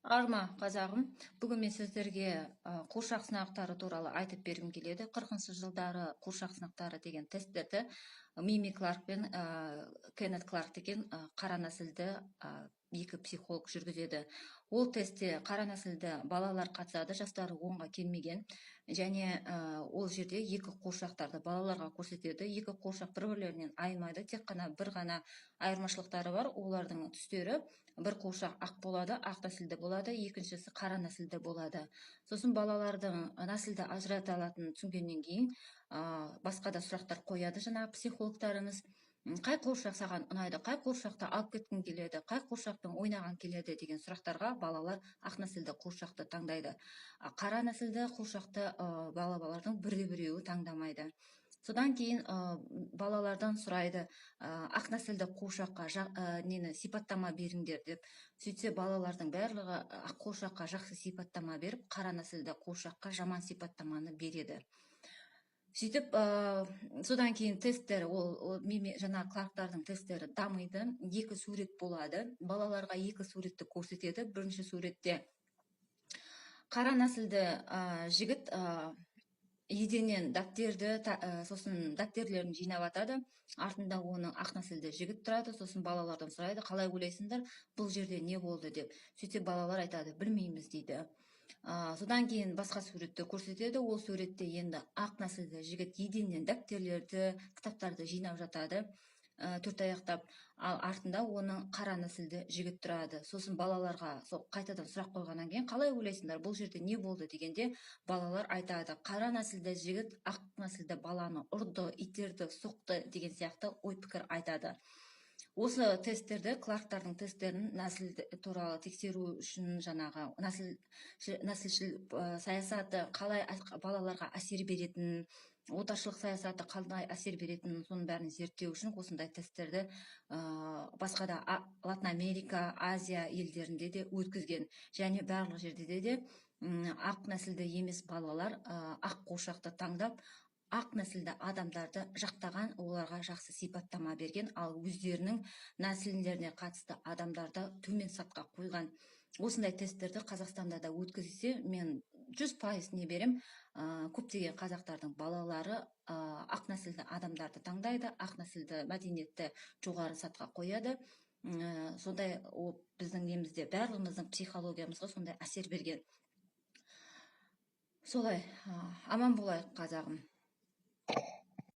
Арма, қазағым! Бүгін мен сіздерге қуыршақ сынақтары туралы айтып бергім келеді. 40-жылдары қуыршақ сынақтары деген тесттерді Мими Кларк пен Кеннет Кларк деген қара нәсілді екі психолог жүргізеді. Ол тестте қара нәсілді балалар қатысады, жастары 10-ға келмеген. Және ол жерде екі қуыршақтарды балаларға көрсетеді. Екі қуыршақ бір бірлерінен айырмайды, тек қана бір ғана айырмашылықтары бар: олардың түстері. Бір қуыршақ ақ болады, ақ нәсілді болады, екіншісі қара нәсілді болады. Сосын балалардың нәсілді ажырата алатынын түсінгеннен кейін басқа да сұрақтар қояды жаңағы психологтарымыз: қай қуыршақ саған ұнайды, қай қуыршақты алып кеткің келеді, қай қуыршақпен ойнағың келеді деген сұрақтарға балалар ақ нәсілді қуыршақты таңдайды. Қара нәсілді қуыршақты балалардың бірде біреуі таңдамайды. Содан кейін балалардан сұрайды: ақ нәсілді қуыршаққа нені сипаттама беріңдер деп. Сөйтсе, балалардың барлығы ақ қуыршаққа жақсы сипаттама беріп, қара нәсілді қуыршаққа жаман сипаттаманы береді. Сөйтіп, содан кейін тесттер, ол жаңағы Кларктардың тесттері дамиды. Екі сурет болады, балаларға екі суретті көрсетеді. Бірінші суретте қара нәсілді жігіт еденнен дәптерді, сосын дәптерлерін жинап атады. Артында оның ақ нәсілді жігіт тұрады. Сосын балалардан сұрайды: қалай ойлайсыңдар, бұл жерде не болды деп. Сөйтсе, балалар айтады: білмейміз дейді. Содан кейін басқа суретті көрсетеді. Ол суретте енді ақ нәсілді жігіт еденнен дәптерлерді, кітаптарды жинап жатады төрт аяқтап, ал артында оның қара нәсілді жігіт тұрады. Сосын балаларға сол қайтадан сұрақ қойғаннан кейін: қалай ойлайсыңдар, бұл жерде не болды дегенде, балалар айтады: қара нәсілді жігіт ақ нәсілді баланы ұрды, итерді, соқты деген сияқты ой пікір айтады. Осы тесттерді, Кларктардың тесттерін нәсіл туралы тексеру үшін, жаңағы нәсілшіл саясаты қалай балаларға әсер беретінін, отаршылық саясаты қалай әсер беретінін, соның бәрін зерттеу үшін осындай тесттерді басқа да Латын Америка, Азия елдерінде де өткізген. Және барлық жерде де ақ нәсілді емес балалар ақ қуыршақты таңдап, ақ нәсілді адамдарды жақтаған, оларға жақсы сипаттама берген, ал өздерінің нәсілдеріне қатысты адамдарды төмен сатқа қойған. Осындай тесттерді Қазақстанда да өткізсе, мен 100% не берем, көптеген қазақтардың балалары ақ нәсілді адамдарды таңдайды, ақ нәсілді мәдениетті жоғары сатқа қояды. Сондай ол біздің немізде, барлығымыздың психологиямызға сондай әсер берген. Солай, аман болайық, қазағым.